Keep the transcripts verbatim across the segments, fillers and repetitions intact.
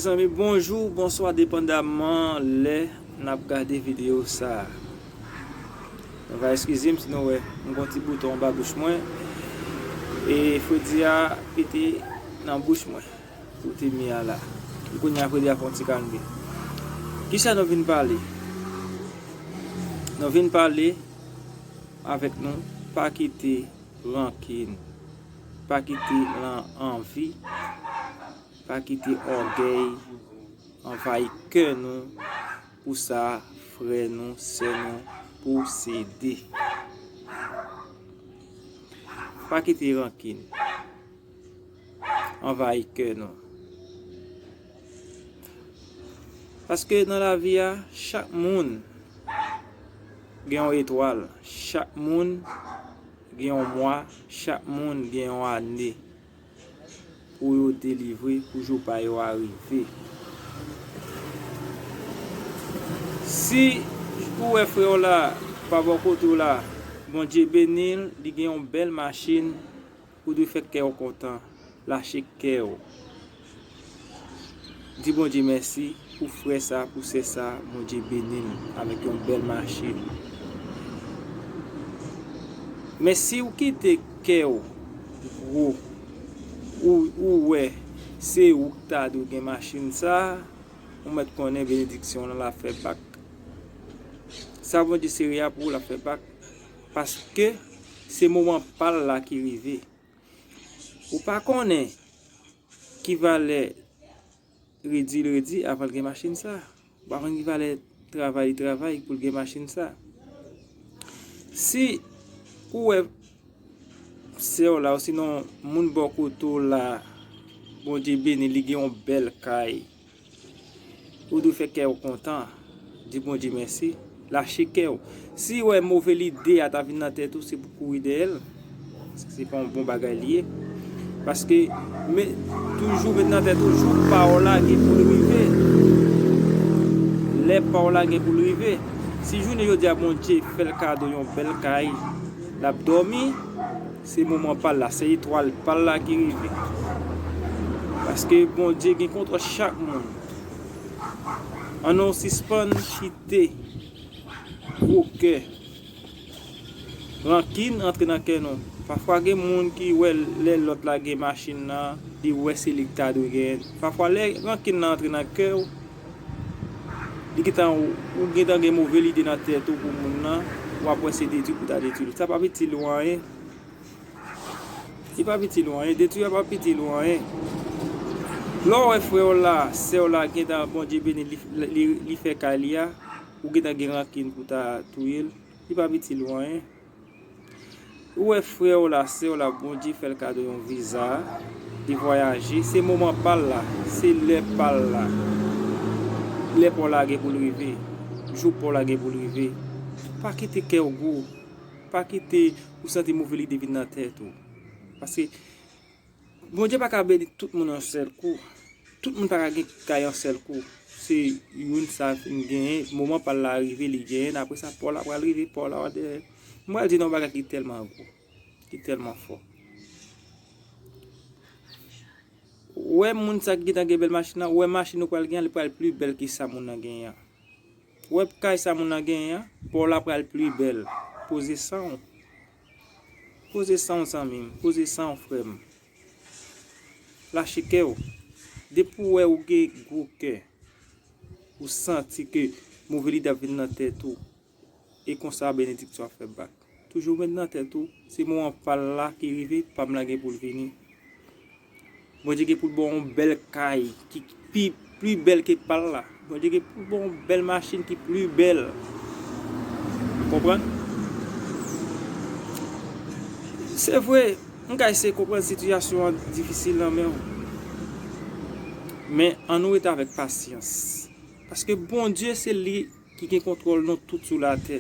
Mezanmi, bonjou, bonswa, depandaman lè n ap gade videyo sa a. Nou va eskize m si nou wè m gon ti bouton anba bouch mwen. E fredi a pete nan bouch mwen. Kote mi a la. Kounye a fredi a fè yon ti kalme. Kisa nou vin pale? Nou vin pale avèk nou, pa kite rankin, pa kite lan anvi, pa kite ògèy anvayi kè nou pou sa frè nou, sè nou posede. Pa kite rankin anvayi kè nou. Paske nan lavi a, chak moun gen yon etwal, chak moun gen yon mwa, chak moun gen yon ane pou yo delivre, pou jou pa yo a rive. Si ou wè frè w la, pa bò kote w la, Bondye beni l, li gen yon bèl machin, ou dwe fè kè w kontan, lache kè w. Di Bondye mèsi pou frè sa, pou sè sa, Bondye beni l avèk yon bèl machin. Men si w kite kè w gwo, ou, ou wè se ou k ta dwe gen machin sa, ou mèt konnen benediksyon w lan l ap fè bak. Sa Bondye sere a pou ou, l ap fè bak. Paske se moman pa l la ki rive. Ou pa konnen ki valè redi l redi avan l gen machin sa. Ou pa konn ki valè travay li travay pou l gen machin sa. Si ou wè sè w la, osinon moun bò kote w la, Bondye beni, li gen yon bèl kay, ou dwe fè kè w kontan, di Bondye mèsi, lache kè w. Si w wè move lide a ta vin nan tèt ou, se pou kouri dèyè l. Se pa yon bon bagay li ye. Paske, men, toujou met nan tèt ou, jou pa w la gen pou l rive. Lè pa w la gen pou l rive. Si jounen jodi a Bondye fè l kado yon bèl kay, l ap dòmi, se moman pa l la, se etwal pa l la ki rive. Paske Bondye gen kontwòl chak moun. Ann nou sispann kite gwo kè, rankin antre nan kè nou. Pafwa gen moun ki wè lè lòt la gen machin nan, li wè se li ki ta dwe genyen. Pafwa lè rankin nan antre nan kè w, li gentan, ou gentan gen move lide nan tèt ou pou moun nan, w ap wè se detwi pou ta detwi l. Sa p ap itil ou anyen. Li p ap itil ou anyen, detwi a p ap itil ou anyen. Lè w wè frè w la, sè w la gentan Bondye beni, li, li, li fè kay li a, ou gentan gen rankin pou ta touye l, li p ap itil ou anyen. Ou wè frè w la, sè w la, Bondye fè l kado yon viza, li vwayaje, se moman pa l la, se lè pa l la. Lè pa w la gen pou l rive, jou pa w la gen pou l rive. Pa kite kè w gwo, pa kite ou santi move lide vin nan tèt ou. Paske Bondye pa ka beni tout moun yon sèl kou. Tout moun pa ka gen kay yon sèl kou. Se youn sa fin genyen, moman pa l la rive, li genyen, apre sa pa w la pral rive, pa w la dèyè. M pral di nou yon bagay ki tèlman gwo, ki tèlman fò. Ou wè moun sa ki gentan gen bèl machin nan, ou wè machin ou pral gen an, li pral pli bèl ke sa moun nan genyen an. Ou wè kay sa moun nan genyen an, pa w la pral pli bèl. Poze san w. Poze san w, zanmi m. Poze san w, frè m. Lache kè w. Depi w wè ou gen gwo kè, ou santi ke move lide ap vin nan tèt ou, e konsa benediksyon ap fè bak. Toujou met nan tèt ou, se moman pa l la ki rive, pa m la gen pou l vini. Bondye gen pou l ba w yon bèl kay ki pi, pli bèl ke pa l la. Bondye gen pou l ba w yon bèl machin ki pli bèl. Ou konprann? Se vre, m ka eseye konprann sitiyasyon an difisil nan men w. Men, ann nou rete avèk pasyans. Paske Bondye, se li ki gen kontwòl nou tout sou latè.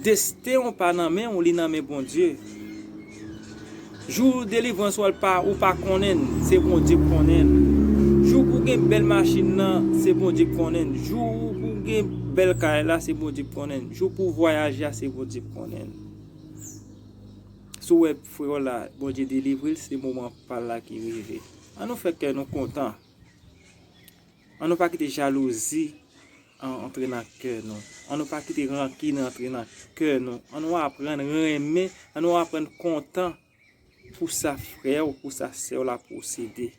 Desten w pa nan men w, li nan men Bondye. Jou delivrans ou a, pa, ou pa konnen l, se Bondye k konnen l. Jou pou w gen bèl machin nan, se Bondye k konnen l. Jou pou w gen bèl kay la, se Bondye k konnen l. Jou pou w vwayaje a, se Bondye k konnen l. Si w wè frè w la, Bondye delivre l, se moman pa l la ki rive. Ann nou fè kè nou kontan. An nou pa kite jalouzi an- antre nan kè nou. An nou pa kite rankin antre nan kè nou. An nou aprann renmen, an nou aprann kontan pou sa frè w, pou sa sè w la posede.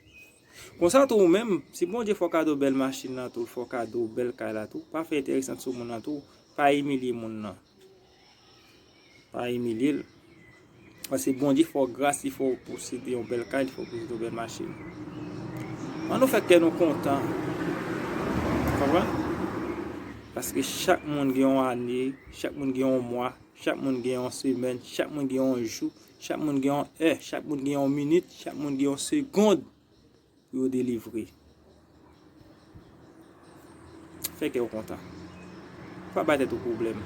Konsa tou ou menm, si Bondye fè w kado bèl machin nan tou, l fè w kado bèl kay la tou, pa fè enteresan sou moun nan tou, pa imilye moun nan. Pa imilye l. Paske Bondye fè w gras, li fè w posede yon bèl kay, li fè w posede yon bèl machin. An nou fè kè nou kontan. Konprann? Paske chak moun gen yon ane, chak moun gen yon mwa, chak moun gen yon semèn, chak moun gen yon jou, chak moun gen yon è, chak moun gen yon minit, chak moun gen yon segonn pou yo delivre. Fè kè w kontan. Pa bay tèt ou pwoblèm.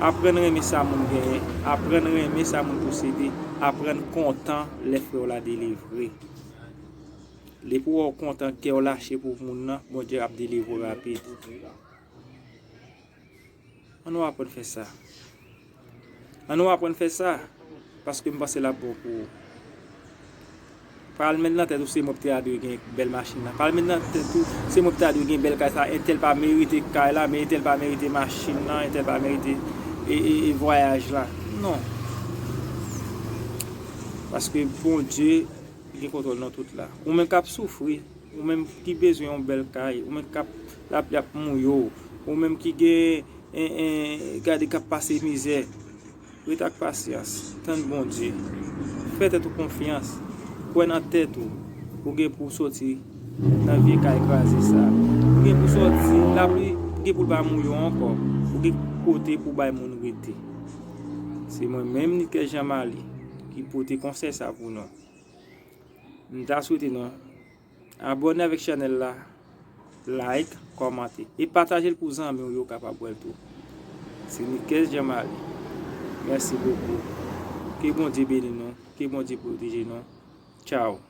Aprann renmen sa moun genyen. Aprann renmen sa moun posede. Aprann kontan lè frè w la delivre. Depi w wè w kontan, kè w lache pou moun nan, Bondye ap delivre w rapid. An nou aprann fè sa. An nou aprann fè sa, paske m panse l ap bon pou ou. Pa al met nan tèt ou se mwen ki te ta dwe gen bèl machin nan. Pa al met nan tèt ou se mwen ki ta dwe gen bèl kay sa. Entèl pa merite kay la, men entèl pa merite machin nan, entèl pa merite e, e, e vwayaj la. Non. Paske Bondye gen kontwòl nan tout la. Ou menm k ap soufri, ou menm ki bezwen yon bèl kay, ou menm k ap lapli ap mouye w, ou menm ki gen, en, en, gade k ap pase mizè, ret ak pasyans, tann Bondye. Fè tèt ou konfyans, kwè nan tèt ou, ou gen pou w soti nan vye kay kraze sa. Ou gen pou w soti, lapli gen pou l pa mouye w ankò, ou gen kote pou w bay moun rete. Se mwen menm, Nickel Jean Marie, ki pote konsèy sa pou nou. M ta swete nou abòne avèk chanèl la, like, kòmante e pataje l pou zanmi w yo kapab wè l tou. Se Nickel Jean Marie. Mèsi bokou. Ke Bondye beni nou, ke Bondye pwoteje nou. Tchao.